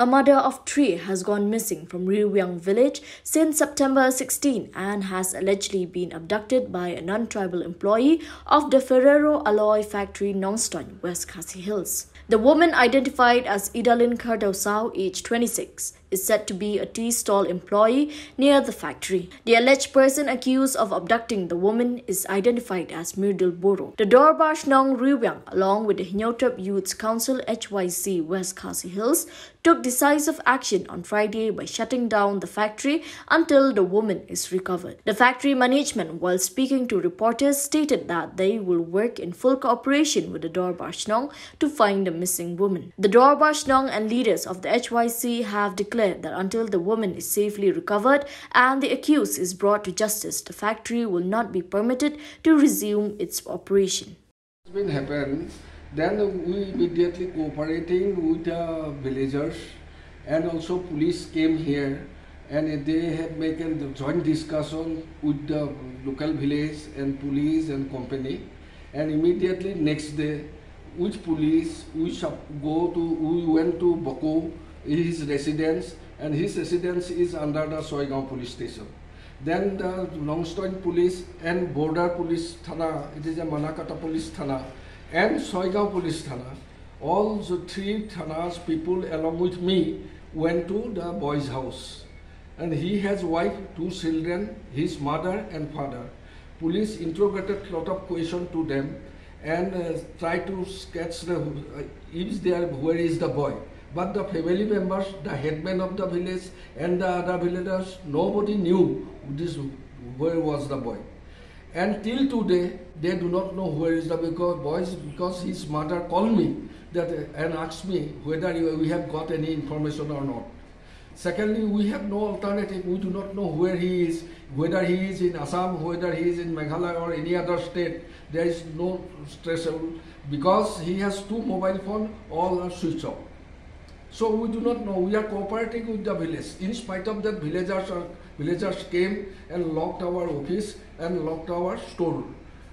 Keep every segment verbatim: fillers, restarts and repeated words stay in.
A mother of three has gone missing from Riwiang village since September sixteen and has allegedly been abducted by a non-tribal employee of the Ferrero Alloy factory, Nongstoin, West Khasi Hills. The woman, identified as Idalin Khardausau, age twenty-six, is said to be a tea stall employee near the factory. The alleged person accused of abducting the woman is identified as Mirdil Boro. The Dorbar Shnong Riwiang, along with the Hynñiewtrep Youths Council, H Y C, West Khasi Hills, took decisive action on Friday by shutting down the factory until the woman is recovered. The factory management, while speaking to reporters, stated that they will work in full cooperation with the Dorbar Shnong to find the missing woman. The Dorbar Shnong and leaders of the H Y C have declared that until the woman is safely recovered and the accused is brought to justice, the factory will not be permitted to resume its operation. Been happened, then we immediately cooperating with the villagers, and also police came here, and they have making the joint discussion with the local village and police and company, and immediately next day, with police, we sup- go to we went to Bako, his residence, and his residence is under the Soigaon police station. Then the Nongstoin police and border police thana, it is a Manakata police thana, and Soigaon police thana. All the three thanas people along with me went to the boy's house. And he has wife, two children, his mother and father. Police interrogated lot of question to them and uh, try to catch the uh, if they are, where is the boy. But the family members, the headman of the village and the other villagers, nobody knew this where was the boy. And till today, they do not know where is the because boy, because his mother called me that uh, and asked me whether you, we have got any information or not. Secondly, we have no alternative. We do not know where he is, whether he is in Assam, whether he is in Meghalaya or any other state. There is no traceable because he has two mobile phone, all are switched off. So we do not know. We are cooperating with the village. In spite of that, villagers are, villagers came and locked our office and locked our store.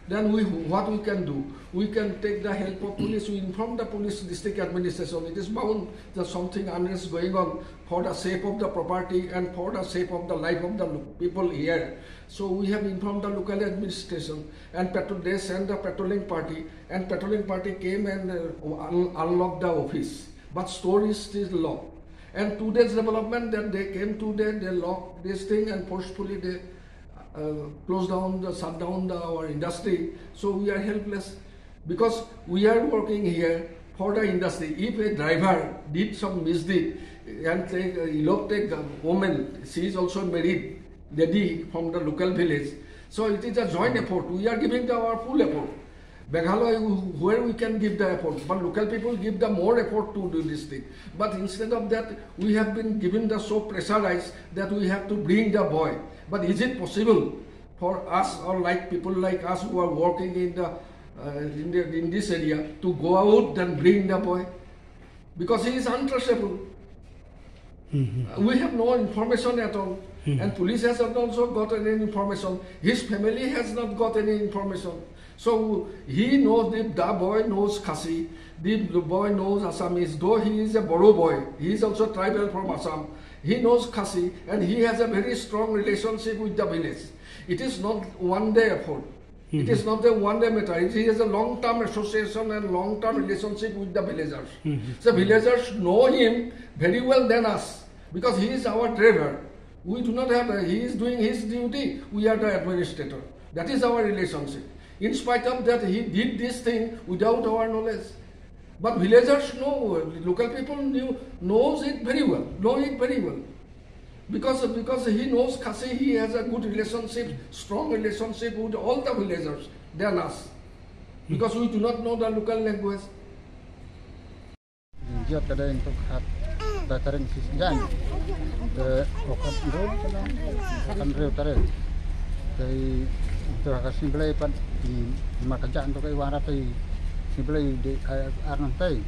Then we, what we can do? We can take the help of police. We inform the police, district administration. It is bound that something unrest going on for the sake of the property and for the sake of the life of the lo- people here. So we have informed the local administration and patrol. They send the patrolling party, and patrolling party came and uh, un- unlocked the office. But store is still locked. And today's development that they came today, they locked this thing and forcefully they uh, closed down, the, shut down the, our industry. So we are helpless because we are working here for the industry. If a driver did some misdeed and take, uh, elope take a woman, she is also married lady from the local village. So it is a joint effort. We are giving the, our full effort. Meghalaya, where we can give the effort, but local people give the more effort to do this thing. But instead of that, we have been given the so pressurized that we have to bring the boy. But is it possible for us or like people like us who are working in the, uh, in, the in this area to go out and bring the boy? Because he is untraceable. Uh, we have no information at all. And police has not also got any information. His family has not got any information. So he knows if the boy knows Khasi, the boy knows Assamese, though he is a Boro boy, he is also tribal from Assam. He knows Khasi and he has a very strong relationship with the village. It is not one day effort. It is not a one day matter. It is a long term association and long term relationship with the villagers. The villagers know him very well than us because he is our driver. We do not have, a, he is doing his duty, we are the administrator. That is our relationship. In spite of that, he did this thing without our knowledge. But villagers know, local people knew, knows it very well, know it very well. Because, because he knows Khasi, he has a good relationship, strong relationship with all the villagers than us. Because we do not know the local language. Jot ka dai untuk hat da taring sis jan. De okat ro kan ro taring. Dai tu ka simple pat di maka jan tu ka iwara tai simple de ka arnang tai.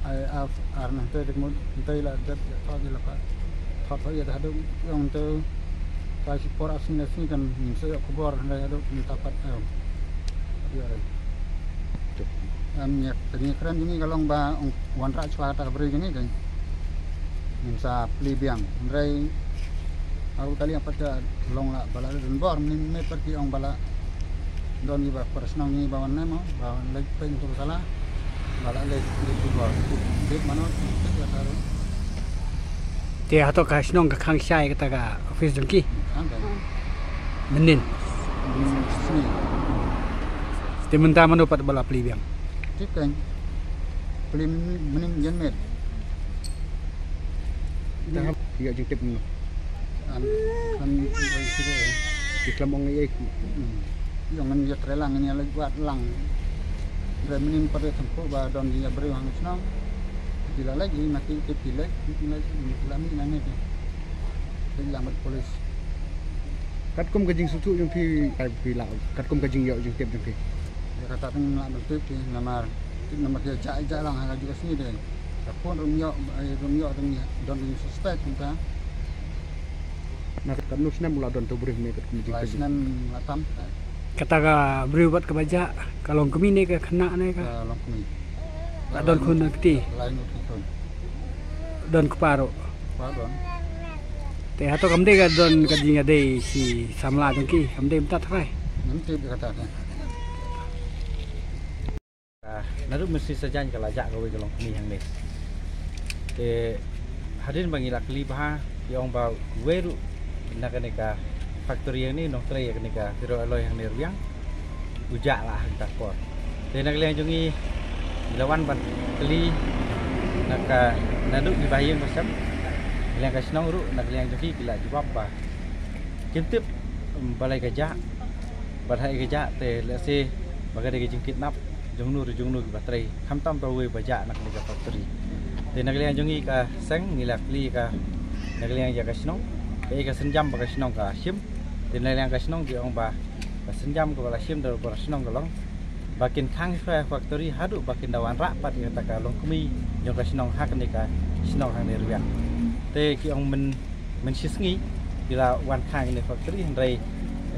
Ai af arnang tai de mut tai la dat to de la pa. Thot thot ya da dong yong tu ka si por asin da sin kan min se khubor da ya do ni tapat. Ya re. Am nya kren ni ka long ba wan ra chwa ta bri ni kan. Ngin sa plie biang. Hynrei aru tali ang pat ka long la ba la don bor, mynnin mynne pat ki ong ba la don ki ba para shnong ngi ba wan ne mo, ba wan leit pyn tu sala. Ba la leit leit tu bor. Leit mano, leit la taru. Te hato ka shnong ka khang shai kata ka office jong ki? Khang ka. Mynnin. Mynnin sni. Te mynta mano pat ba la plie biang? Tip kan. Plie mynnin, mynnin ïan met. Ïa jingtip mynno? An, an, ïa, ïa, ïa. Ki khlem ong ei ei. Hmm. Ïa ngan ïa trei lang, ngan ïa leit wad lang. Trei mynnin pat, trei tang ko ba don ïa briew hang shnong. Ki la leit, ïa na ki tip ki leit, ki leit, ki la mih na ne ki. Leit lang bad police. Katkum ka jingsngewthuh jong phi, ai phi la, katkum ka jingïoh jingtip jong phi. Ïa kata tang la ban tip ki namar, tip namar ki jah jah lang ha ka juh ka sngi de. Ka phone ruh ym ïoh, eh, ruh ym ïoh, ruh ym ïoh, don ring suspect kumta. Na katno snem u la don uto u briew ne katkum jingtip? Lai snem la tam. Kata ka briew bad kaba jah, ka longkmie ne ka khynnah ne ka? Ka longkmie. La don khun don kti? Lai ngut ki khun. Don kpa ruh? Kpa don. Te hato kam dei ka don ka jingïadei shi samla jong ki, kam dei mynta trai? Ngam tip kata ka. Ah, naduh mynshi sajan ka la jah kawei ka longkmie hangne. Te hadien ba ngi la kylli bha, ki ong ba uwei ruh na kane ka factory hangne, nongtrei ïa kane ka ferro alloy hangne Rwiang, u jah la ha kata ka por. Te na ka liang jong ngi, ngi la wan ban kylli na ka, naduh ki bahaïing bahasem, na ka liang ka shnong ruh, na ka liang jong ki, ki la jubab ba kim tip, um, balei ka jah, balei ka jah, te lehse ba ka dei ka jingkidnap jong no re jong no kiba trei, khamtam uta uwei ba jah na kane ka factory. Te na ka liang jong ngi ka seng, ngi la kylli ka, na ka liang ïa ka shnong, kaei ka sienjam ba ka shnong ka shim. Te na ka liang ka shnong ki ong ba ka sienjam kaba la shim da para shnong ka long ba kin khang shuwa factory haduh ba kin da wanrah pat ïa kata ka longkmie jong ka shnong ha kane ka shnong hangne Rwiang. Te ki ong myn, mynshi sngi ki la wan khang ïa kane factory, hynrei,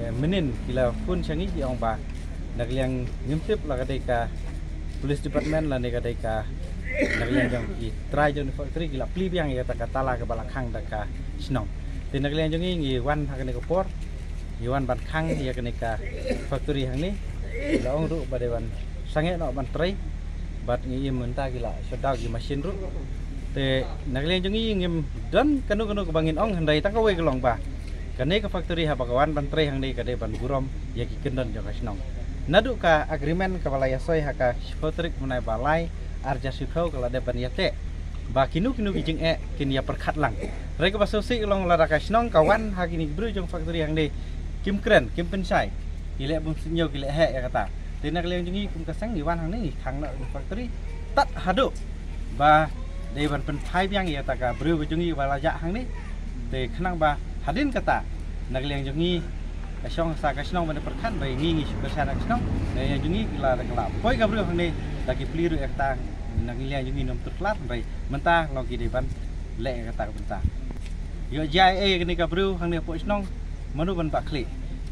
eh, mynnin ki la phone sha ngi ki ong ba na ka liang ngim tip la ka dei ka police department lane ka dei ka, na ka liang jong ki trai jong kane factory ki la plie biang ïa kata ka tala kaba la khang da ka shnong. Te na ka liang jong ngi, ngi wan ha kane ka por, ngi wan ban khang ïa kane ka factory hangne. La ong ruh ba dei ban sangeh noh ban trei, bad ngi im mynta ki la shutdown ki machine ruh. Te na ka liang jong ngi ngim don kano kano kaba ngin ong, hynrei tang kawei ka long ba kane ka factory haba ka wan ban trei hangne ka dei ban burom ïa ki kyndon jong ka shnong. Naduh ka agreement kaba la ïasoi ha ka shiphew tarik mynta ba lai, ar hajar shiphew ka la dep ban ïateh ba kino kino ki jingeh kin ïa pyrkhat lang. Hynrei kaba sngewsih ka long lada ka shnong ka wan ha kine ki briew jong factory hangne kim kren, kim pynshai, ki leh bym suidñiew, ki leh heh ïa kata. Te na ka liang jong ngi kum ka seng ngi wan hangne ngi khang noh factory tad haduh ba dei ban pynphai biang ïa kata ka briew ka jong ngi ba la jah hangne. Te khnang ba hadien kata na ka liang jong ngi ka shong sa ka shnong ban pyrkhat ba ngi ngi shu kyrshan ka shnong. Na ka liang jong ngi ki la, ka la poi ka briew hangne da ki plie ruh ïa kata, na ka liang jong ngi ngim tip klar, hynrei mynta long ki dei ban leh ïa kata ka bynta. Ïoh jia ei ei kane ka briew hangne hapoh shnong, mano ban bah khlieh?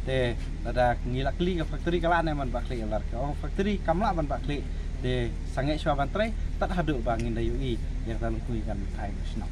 Te lada ngi la kylli ka factory ka lah ne ban bah khlieh, lada ka ong factory kam lah ban bah khlieh, te sangeh shuwa ban trei tad haduh ba ngin da ïohi ïa kata longkmie kan phai ka shnong.